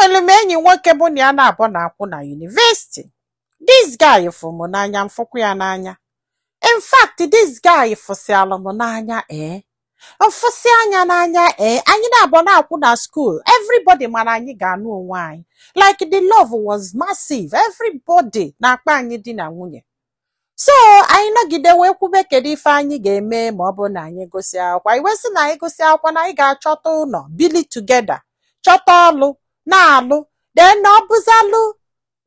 Enwere m enyi nwoke mụ na ya na-abụ na-akwụ na university. This guy fụ m n'anya, mfụkwa ya n'anya. In fact, this guy fụsịalụ m n'anya, ee, mfụsị anya n'anya. Ee, anyị na-abụ na-akwụ na school, everybody mana anyị ga-anụ onwe anyị. Like, the love was massive. Everybody na-akpa anyị di na nwunye. So anyị nọgide wee kwube kedu ife anyị ga-eme ma ọ bụrụ na anyị gụsị akwụkwọ. Anyị wee sị na anyị gụsị akwụkwọ, na anyị ga-achọta ụlọ, bili together, chọta ọlụ na-alụ, then na ọ bụzalụ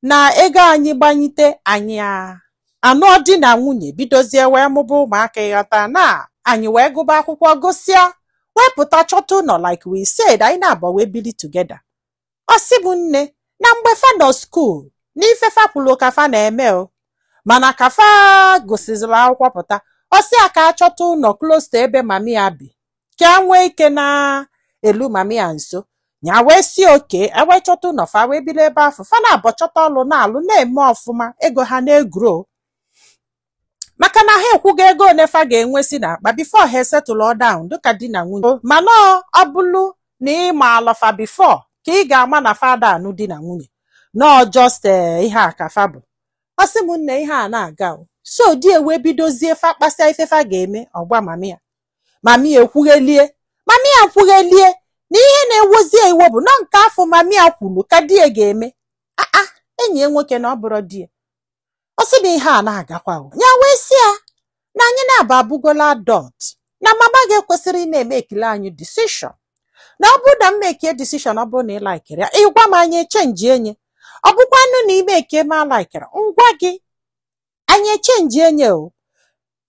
na ego anyị gbanyite, anyị anụọ di na nwunye, bidozie wee mụba ụmụaka. Ịghọta na anyị wee gụba akwụkwọ, gụsịa, wee pụta, chọta ụlọ like we said, anyị na-abụ wee bili together. Ọ sị bụ nne, na mgbe fa nọ school, n'ife fa kwuru ka fa na-eme o, mana ka fa gụsịzịrị akwụkwọ pụta, ọ sị ya ka a chọta ụlọ close to ebe mami ya bi, ka a nwee ike na elu mami ya nso. Ya wee si oke ewee chọta ụlọ, fa wee biri ebe afọ. Fa na-abọ chọta ọlụ na-alụ, na-eme ọfụma, ego ha na-egro, maka na ha ekwugo ego one fa ga-enwe si n'akpa before ha esetụlụ down dịka di na nwunye. Mana ọ bụlụ na ị maala fa before, ka ị ga-ama na fada anụ di na nwunye, nọọ just ihe a ka fa bụ. Ọ sị m nne, ihe a na-aga o, so di ewee bidozie, fa kpasịa ife fa ga-eme, ọgwa mami ya, mami ya ekwughelie, mami ya kwughelie na ihe na-ewozi ewo bụ nọ nke afọ mami ya kwuru ka di ya ga-eme. Aa, enyi ya nwoke na ọ bụrụ di ya. Ọ sị m ihe a na-agakwa o, ya wee sị ya na anyị na-abụ abụgola adult, na mama gị ekwesịrị ị na-eme ekele anyị decision, na ọ bụrụ na m mekie decision, ọ bụrụ na ị likere ya, ịgwa m, anyị echange enye. Ọ bụkwanụ na ime eke ma likere, ngwa gị, anyị echange enye o.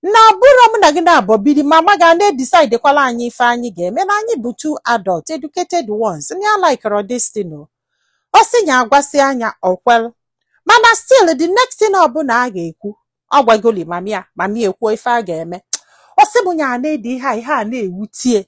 Na ọ bụrụ m na gị na-abọ biri, mama ga na-edecide kwala anyị ife anyị ga-eme, na anyị bụ two adult educated ones, na ya likere this thing o. Ọ sị ya agwasị anya ọkwelụ, mana still the next thing ọbụla a ga-ekwu, ọ gwagoli mami ya, mami ekwuo ife a ga-eme. Ọ sị m ya na-ede ihe a, ihe a na-ewutie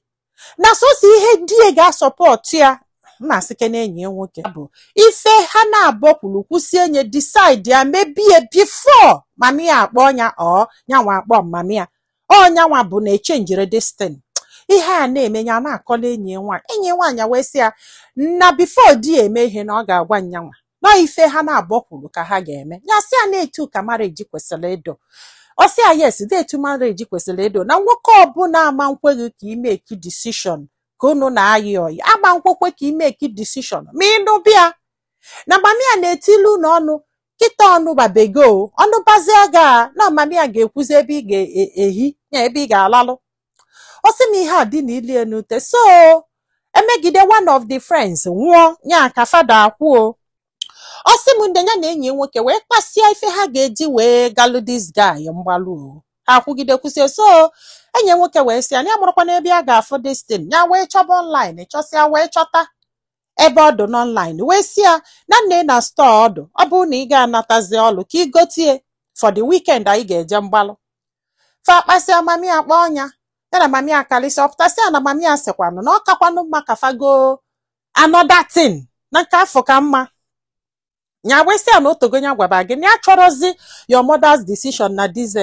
na sọsọ ihe di ya ga-asupport ya mma asịke na enyi ya nwoke bụ ife ha na-abọ kwuru kwụsị enye, decide ya mebie before mami ya akpọ ya, ọ nyanwa akpọ mami ya, ọ nyanwa bụ na echangere destiny. Ihe a na-eme, ya na-akọla enyi ya nwaanyị. Enyi ya nwaanyị wee sị ya na before di ya eme ihe, na ọ ga-agwa nyanwa nọ ife ha na-abọ kwuru ka ha ga-eme. Ya sị ya na-etu ka marriage kwesịrị ịdụ. Ọ sị ya yes, dị etu marriage kwesịrị ịdụ, na nwoke ọbụla ama nkweghị ka imeki decision ka unu na-ayị ọyị, ama nkwekwe ka imeki decision ma ịnụ bịa na mami ya na-etilu unu ọnụ kịta, ọnụ babego ọnụ bazie ga na mami ya ga-ekwuzi ebe ị ga-ehi ya, ebe ị ga-alalụ. Ọ sị m ihe a dị na ilie n'ute. So emegide, one of the friends nwụọ ya ka fada akwụo. Ọ sị m ndị ya na enyi ya nwoke wee kpasịa ife ha ga-eji wee galụ this guy mgbalụ o, ha kwugide kwụsie. So enyi ya nwoke wee sị ya na ya mụrụkwa n'ebe a ga-afụ this thing. Ya wee chọba online, chọsịa, wee chọta ebe ọ dụ n'online, wee sị ya na nne na store ọdụ, ọ bụrụ na ị ga-anatazi ọlụ, ka ị gotie for the weekend anyị ga-eje mgbalụ. Fa kpasịa, mami akpọ ọnya ya na mami akalịsị ọpụtasị ya na mami ya sịkwanụ na ọ kakwanụ mma ka fago another thing, na nke afọ ka mma. Ya wee sị ya na otogo ya gwaba gị na ya chọrọzi your mother's decision na this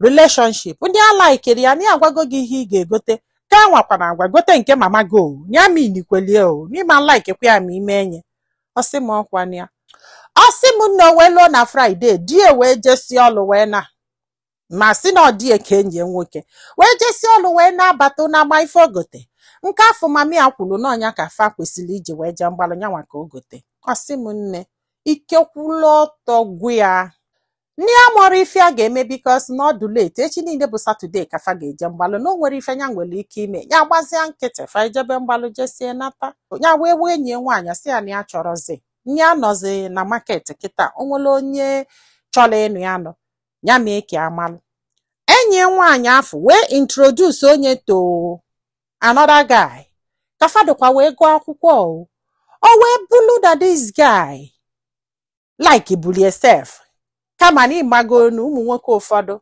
relationship. Ndị a likeri ya, na ya agwago gị ihe ị ga-egote, ka nwakwana agwa gote nke mama go ya minikwelie o n'ịma likekwa ya ma ime enye. Ọ sị m ọkwa ya, ọ sị m nna, o wee lụọ na Friday, di ya wee jesi ọlụ wee na ma sị na ọ dị ka enyi ya nwoke wee jesi ọlụ wee na-abata na agba ife ogote nke afọ mami ya kwuru n'ọnya ka fa kwesịrị iji wee jee mgbalụ, nyanwa ka o gote. Ọ sị m nne, ike kwụlụ ọtọ gwụ ya nne ya mụrụ ife a ga-eme, because na ọ dị late, echi niile bụ Saturday ka fa ga-eje mgbalụ, na o nwere ife ya nwere ike ime. Ya gbazia nkịtị, fa ejebe mgbalụ, jesie nata. Ya wee wee enyi ya nwaanyị sị ya na ya chọrọzi ya nọzi na market kịta, o nwere onye chọrọ ịnụ ya nọ ya mee ka amalụ. Enyi ya nwaanyị afọ wee introduce onye to another guy ka fadụkwa wee gụọ akwụkwọ o. O wee bụlụ na this guy like bulie sef, kama na ịmago na ụmụ nwoke ụfọdụ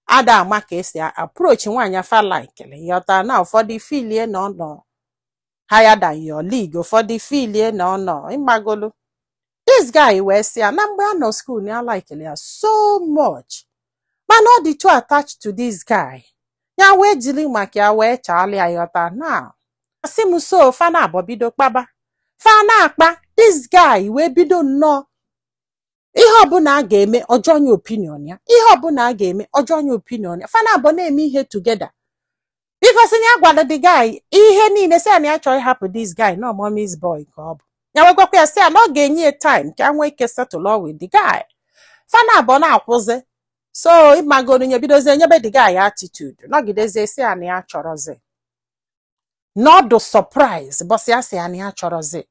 ada ama ka esi approach nwaanyị afa likele, yọta na ụfọdụ filie na ọ nọ higher than your league, ụfọdụ filie na ọ nọ ịmagolu. This guy wee sị ya na mgbe a nọ school na ya likele ya so much, mana ọ dị too attached to this guy, ya wee jiri maka ya wee chaala ya, yọta na asị m. So fa na abọ bido kpaba, Fa na-akpa, this guy wee bido nnọọ, ihe ọbụla a ga-eme, ọjọọ nye opinion ya. Ihe ọbụla a ga-eme, ọjọọ nye opinion ya. Fa na-abụ na-eme ihe together, because ya gwara the guy ihe niile, sị ya na ya chọrọ ịhapụ this guy, no mommy's boy ka ọ bụ. Ya wee gwakwa ya, sị ya na ọ ga-enye ya time ka nwee ike settle all with the guy. Fa na-abụ na-akwụzi, so ịmagoro nye bidozie nyebe the guy attitude, nọgidezie sị ya na ya chọrọzi n'ọdụ surprise bọsị ya, sị ya na ya chọrọzi.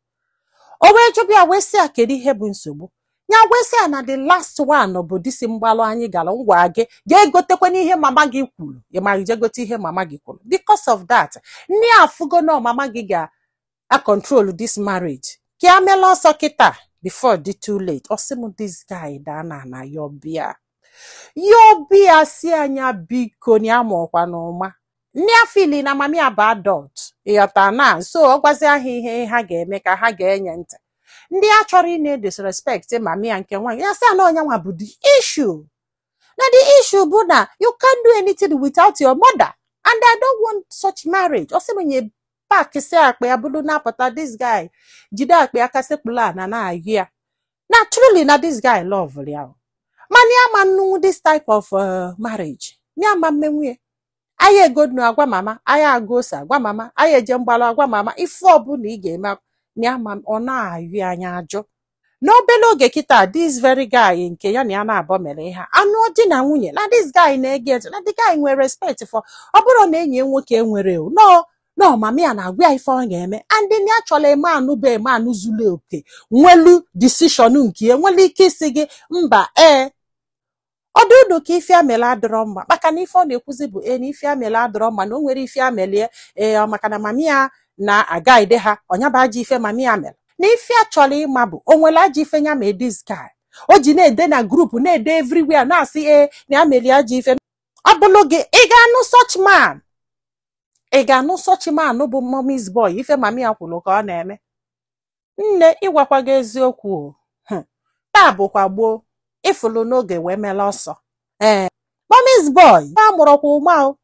O wee jụbịa ya, wee sị ya kedu ihe bụ nsogbu ya. Wee sị ya na the last one bụ disi mgbalụ anyị gara ngwa gị ga-egotekwa n'ihe mama gị kwuru, ị ma je gote ihe mama gị kwuru. Because of that, nne ya afụgo na mama gị ga-a control this marriage, ka ya mela ọsọ kịta before dị too late. Ọ sị m this guy daa na na yọbịa yọbịa, si anya biko na ya mụọkwa n'ụma nne ya feel na mami ya bụ adult, ịghọta na so ọ gwazi ha ihe ha ga-eme ka ha ga-enye ntị. Ndị a chọrọ ị na-disrespect mami ya nke nwaanyị. Ya sị ya na onye nwa bụ the issue, na the issue bụ na you can't do anything without your mother and I don't want such marriage. Ọ sị m nye pack si akpa ya bụrụ na-apụta, this guy jide akpa ya kasịkpụla na na-ayụ ya na truly na this guy love ya o. Mana ya ma nnunwu this type of marriage, ya ma mmenwu ya. Anyị egonu agwa mama anyị, agụ ose agwa mama anyị, eje mgbalụ agwa mama, ife ọbụla ị ga-eme ya ma ọ na-ayụ anya ajụ. N'obere oge kịta, this very guy nke ya na ya na-abọ mere ihe a anụ di na nwunye, na this guy na-ege ntị, na the guy nwere respect for ọ bụrụ na enyi ya nwoke nwere o no no mama ya na-agwa ya ife ọ ga-eme, and ya chọrọ eme anụ bụ eme anụ zuru oke, nwelu decision nke ya, nwere ike isi gị mba. Ee, ọdụ unu ka ife amele adịrọ mma, maka na ife ọ na-ekwuzi bụ ee na ife amele adịrọ mma, na o nwere ife amelie ee ọ maka na mami ya na-agaide ha ọnya bụ ajọ ife mami ya mere. Na ife a chọrọ ịma bụ o nwere ajọ ife ya mee this guy o ji na-ede na group, na-ede everywhere, na-asị ee na ya melie ajọ ife. Ọ bụlụ gị, ị ga-anụ such man? Ị ga-anụ such man bụ mommy's boy, ife mami ya kwuru ka ọ na-eme? Nne, ịgwakwa gị eziokwu o. Taa bụkwa gboo ịfụlụ n'oge wee mele ọsọ. Ee, mommy's boy fa mụrọkwa ụma o,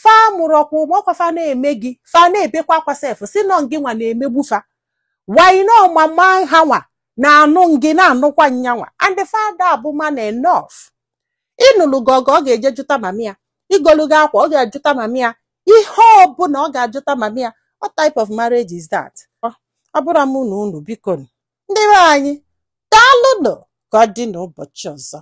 fa mụrọkwa ụma ọkwa, fa na-eme gị, fa na-ebekwa akwa sef, si nọ ngị nwa na-emegbu fa, why no mama ha nwa na-anụ ngị na-anụkwa nyanwa, and the father abụ man enough ịnụlụ gị ọgụ, ọ ga-eje jụta mami ya. Igolu gị akwa, ọ ga-ajụta mami ya. Ihe ọbụla, ọ ga-ajụta mami ya. What type of marriage is that? Ọ bụrụ mụ na unu, biko ndị be anyị, daalụnụ. Ka ọ dị n'ụbọchị ọzọ.